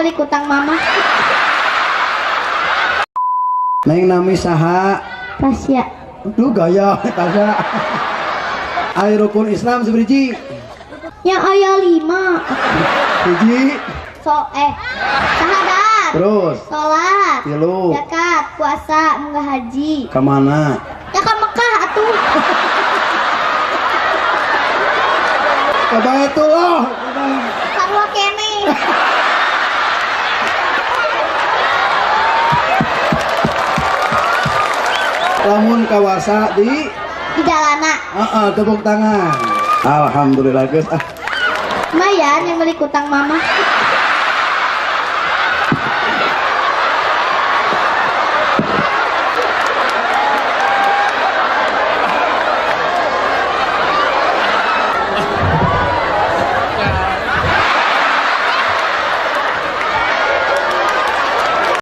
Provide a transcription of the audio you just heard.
yang beli kutang mama. Neng nami saha? Tasya. Lu gaya Tasya. Ari rukun Islam seberiji? Yang aya 5. Hiji. Syahadat. Terus. Salat. 3. Zakat, puasa, munggah haji. Ka mana? Ya ka Mekah atuh. Ka Baitullah. Sarua keneh. Lamun kawasa di jalana. Heeh, tepuk tangan. Alhamdulillah guys. Ah. Lumayan yang beli kutang mama.